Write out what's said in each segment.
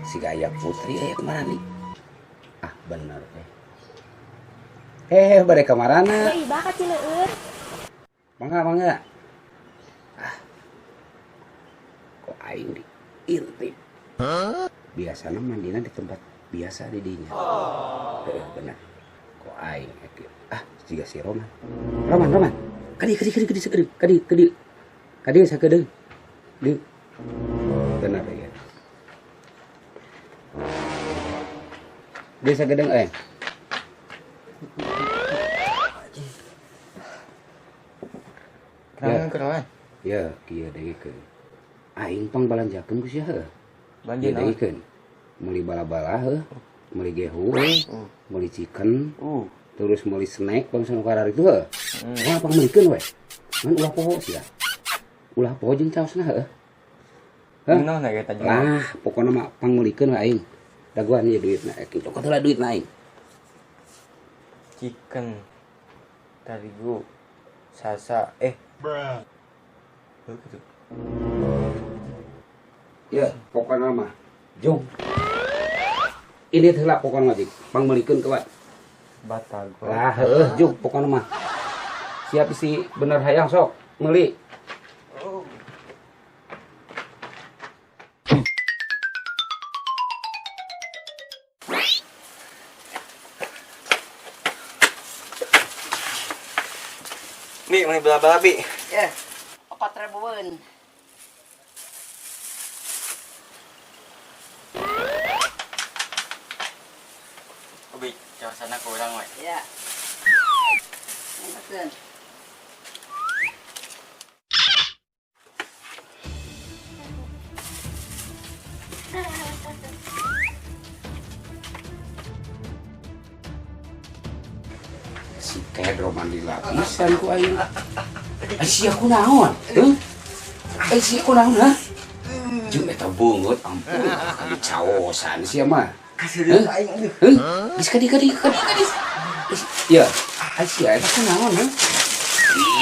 Si gaya putri aya kamarani. Ah, bener teh. Eh, bade kamarana? Hei, bakat Cileueur. Mangga, mangga. Ah. Kok aing diintip. Biasana mandina di tempat biasa di dinya. Heeh, bener. Kok aing kieu. Ah, jiga si Roman. Roman, Roman. Kadi, kadi, kadi, kadi, kadi, kadi, kadi. Kadi sakedeung. Di. Bener ya. Dia sakedeung eh. Kenalan, kenalan. Ya, kieu dengekeun. Aing pang balanjakeun ku sia heuh. Belanja Kieu naon? dengekeun. Meuli bala-bala heuh, meuli gehu, meuli chicken, terus meuli snack bangsa nu kararitu heuh. Wah, pang meulikeun we. Ngan ulah poho sia. Ulah poho jeung caosna heuh. Hah? Naon eta jeung? Lah, pokona mah pang meulikeun we aing. Dagoan ieu duitna, kitu cokot heula duitna aing. Chicken, terigu, sasa, Bruh. Heuh, gitu. Ya, pokona mah jung. Ini heula pokona mah, Dik. Pang meulikeun ke wae. Batagor. Lah, heueuh jung pokona mah. Siap isi bener hayang sok meuli. Bi, meuli bala-bala, Bi. Ya, 4 ribuan. Oh, Bi, caosana ku urang we. Ya. Enakeun. Si Kedro mandi lapisan ku aing. Ai sia kunaon? Heuh? Ai sia kunaon, hah? Jeung eta beungeut ampun, kali caosan sia mah. Kasih aing aduh. Heuh? Geus kadi kadi kadi kadi. Ya, ai sia eta kunaon, hah?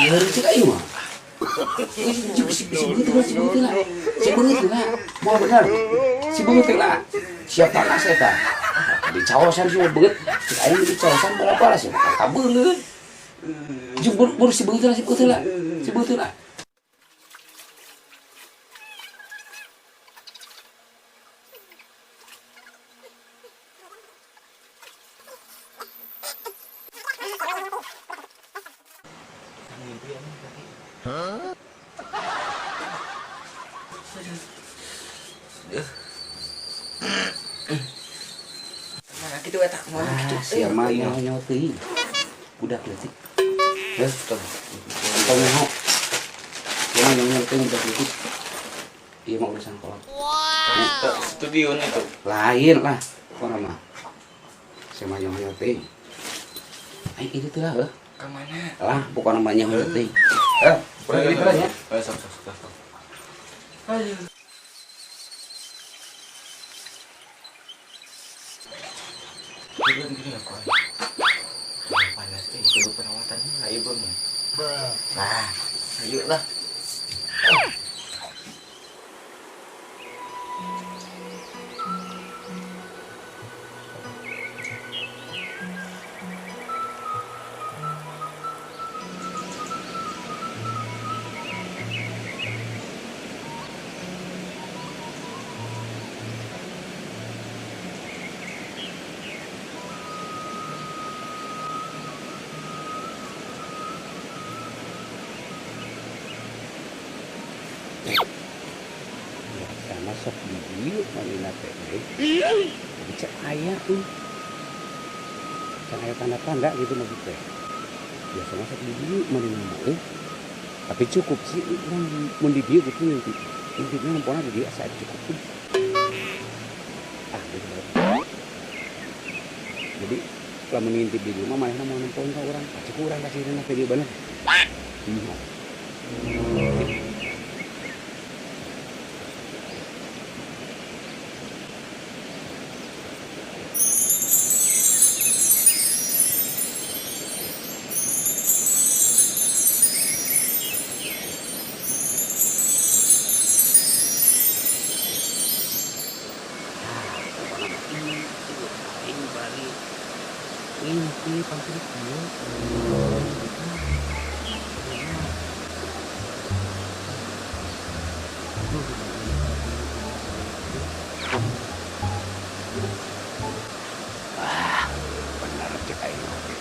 Ieu cek aing mah. Jeung si beungeut heula, si beungeut heula. Si beungeut heula. Moal bener. Si beungeut heula. Sia panas eta. Di caosan sia beungeut. Cek aing di caosan bala-bala sia ka beungeut. Jeung buru si beungeut heula, si beungeut heula. Si beungeut heula. Mana kitu eta? Mana kitu? Ah, sia mah nyaho-nyaho teuing. Budak leutik. Heuh, tuh. Entong nyaho. Ieu mah nyaho-nyaho teuing budak leutik. Ieu mah urusan kolot. Wow. Studio itu. Lain lah, pokona mah. Sia mah nyaho-nyaho teuing. Aing itu teh lah, heuh. Ka mana? Lah, pokona mah nyaho-nyaho teuing. Heuh, urang ini teh lah nya. Sok, sok, sok, sok. Aduh. Gini aku. Panas eh, kudu perawatan lah ieu mah. Nah, ayo lah. Sama sok di dieu manehna teh euy. Tapi cek aya euy. Can aya tanda-tanda gitu maksud teh. Biasana sok di dieu manehna mah euy. Tapi cukup sih urang mun di dieu gitu ngintip. Ngintipna nempona di dieu asa cukup euy. Ah, geus bae. Jadi lamun ngintip di dieu mah manehna moal nempoan ka urang. Pacik urang kasihna ka dieu bener. Iya. Tingali. Inti pangkiri kieu. Ah, bener cek aing oge.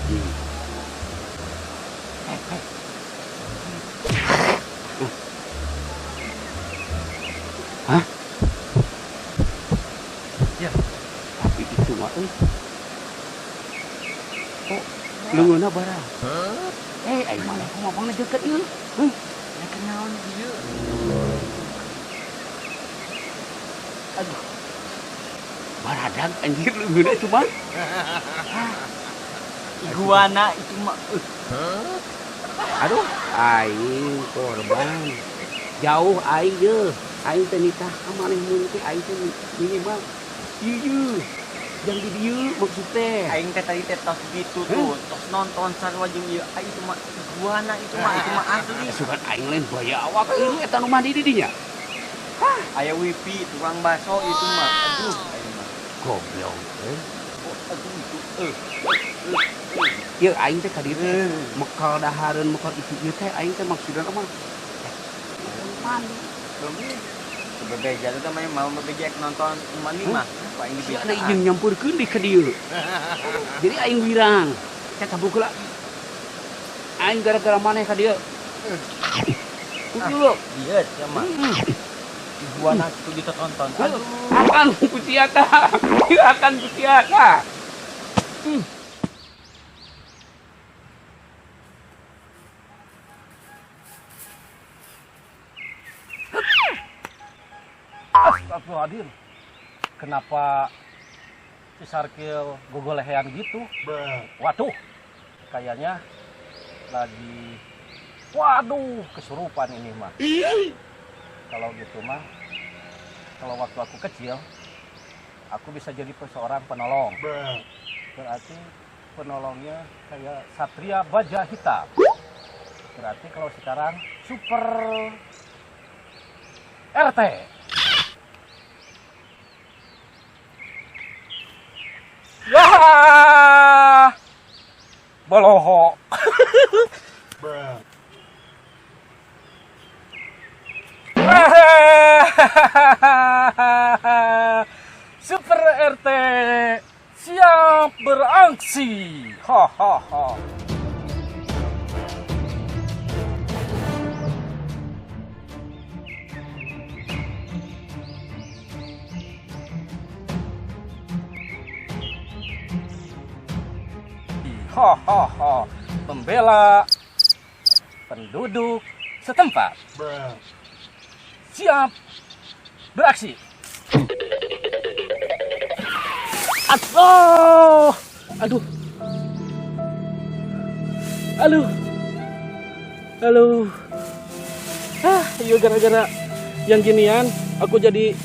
Hmm. Eh, eh. Hah? Ya. Tapi itu mah euy. Kok leungeunna barang? Eh, aing mah kok ngomongna deukeut ieu. Heuh. Nya kenaon ieu? Aduh. Baradag anjir leungeunna itu mah. Iguana itu mah. Aduh, aing korban. Jauh aing ye. Aing teh nitah ka maneh mun teh aing teh minimal ieu. Jang di dieu maksud teh. Aing teh tadi teh tos gitu tuh, tos nonton sarua jeung ieu. Aing itu mah iguana itu mah asli. Sugan aing lain buaya awak ieu eta nu mandi di dinya. Hah, aya wifi tukang bakso itu mah. Aduh, aing mah. Goblok euy. Oh, aduh itu. Ieu aing teh ka dieu teh mekal dahareun mekal itu ieu teh aing teh maksudna mah mandi. Bebeja tuh namanya mau bebeja nonton mandi mah. Apa aing Si ada izin nyampurkeun di ka dieu. Jadi aing wirang. Teh cabuk heula. Aing gara-gara maneh ka dieu. Kudu. Iya, sia mah. Iguana itu kita tonton. Aduh. Akan kuciata. Akan kuciata. Astagfirullahaladzim. Kenapa si Sarkil gogolehean gitu? Waduh, kayaknya lagi, waduh, kesurupan ini mah. Kalau gitu mah, kalau waktu aku kecil, aku bisa jadi seorang penolong. Berarti penolongnya kayak Satria Baja Hitam. Berarti kalau sekarang Super RT. Ya, boloho. Super RT siap beraksi. Ha ha ha. Ha ha ha. Pembela penduduk setempat. Siap beraksi. Aduh, aduh, aduh, aduh. Ah, iya gara-gara yang ginian aku jadi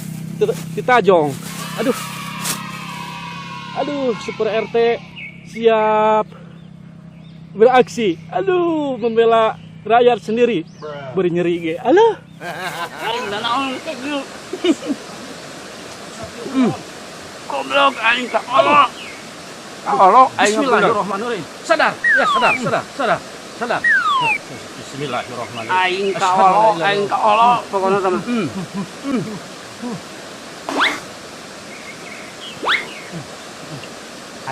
ditajong. Aduh, aduh, Super RT siap beraksi. Aduh, membela rakyat sendiri. Beri nyeri ge. Aduh. Aing nanaon teh geus. Goblok aing ka Allah. Ka Allah aing Bismillahirrahmanirrahim. Sadar, ya sadar, sadar, sadar, sadar. Bismillahirrahmanirrahim. Aing ka Allah, aing ka Allah pokona sama.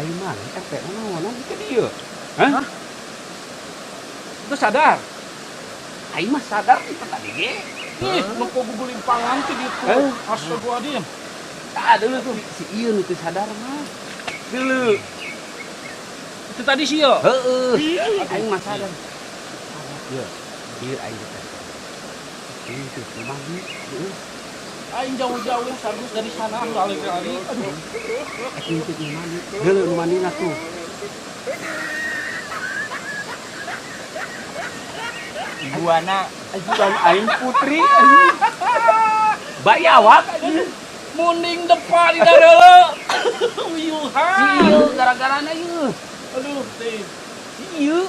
Aing mah RT naonan ka dieu. Hah? Itu sadar. Aing mah sadar itu tadi ge. Ih, nu kok gugulimpangan ti ditu. Astagfirullahaladzim. Tah dulu tuh si ieu nu teu sadar mah. Dulu. Itu tadi sih yo. Heeh. Aing mah sadar. Ieu, ieu aing teh. Ieu teh mandi. Heeh. Aing jauh-jauh sarus dari sana lari-lari. Aduh. Aing teh mandi. Heuleuh nu mandina tuh. Iguana. Bukan aing putri. Bayawak. Munding depan di dareuleuh. Uyuhan. Ieu gara-garana ieu. Aduh, teh. Ieu.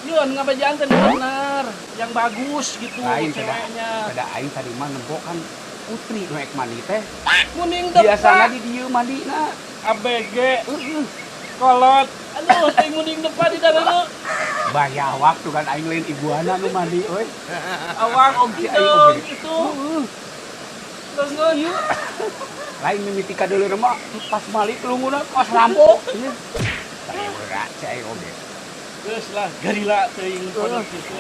Ieu anu ngabejaan teh bener, yang bagus gitu Lain ceweknya. Pada aing tadi mah nempo kan Putri nu ek mandi teh. Muning depan. Biasana di dieu mandina. ABG. Kolot. Aduh, teh muning depan di dalam. Bayawak tuh kan aing lain iguana nu mandi euy. Awak Oge aing hidung oge. itu. Heeh. Terus terus. Lain mimiti ka deuleun mah pas malik lunguna pas rampok. Saya cai oge. Geus lah, garila teuing kolot gitu.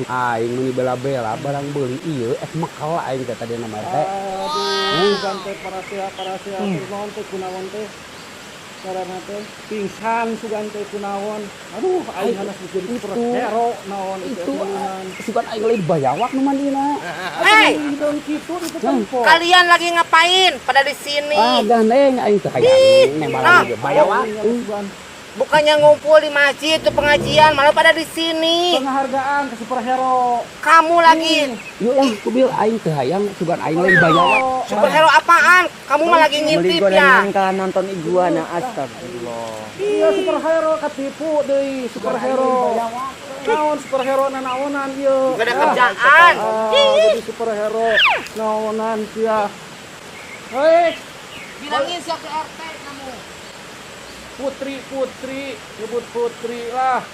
Aing meuni bela-bela barang beuli ieu ek mekel aing teh tadi nama teh. Aduh, sugan teh parasea parasea naon teh kunaon teh. Karena teh pingsan sugan teh kunaon. Aduh, aing hanas jadi superhero naon Itu sugan aing lain bayawak nu mandina. Hei, Hidung kitu itu tempo. kalian lagi ngapain pada di sini? Ah, gandeng aing teh hayang nembalan ge bayawak. Bukannya ngumpul di masjid itu pengajian, malah pada di sini. Penghargaan ke superhero. Kamu lagi Yuk lah, kubil aing teh hayang sugan aing lain bayawak. superhero apaan? Kamu mah lagi Beli ngintip ya. gorengan kalah nonton iguana, astagfirullah. Iya superhero katipu deui superhero. Naon superhero nanaonan ieu. Gak ada kerjaan. Ah, jadi superhero naonan sia. Hei, Bilangin siapa ke RT kamu. Putri Putri, nyebut Putri lah.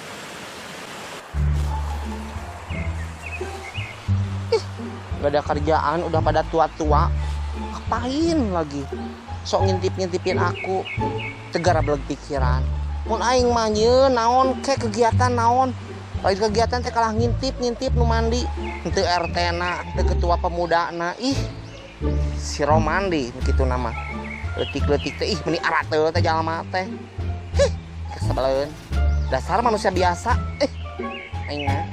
Gak ada kerjaan, udah pada tua-tua. Ngapain lagi? Sok ngintip-ngintipin aku. Tegara beleg pikiran. Mun aing mah nyeun naon ke kegiatan naon. Lain kegiatan teh kalah ngintip-ngintip nu mandi. Henteu RT na, henteu ketua pemuda na. Ih, si Romandi kitu nama. Leutik-leutik teh ih meni arateul teh jalma teh. Hih, kesebeleun. Dasar manusia biasa. Eh, aing mah.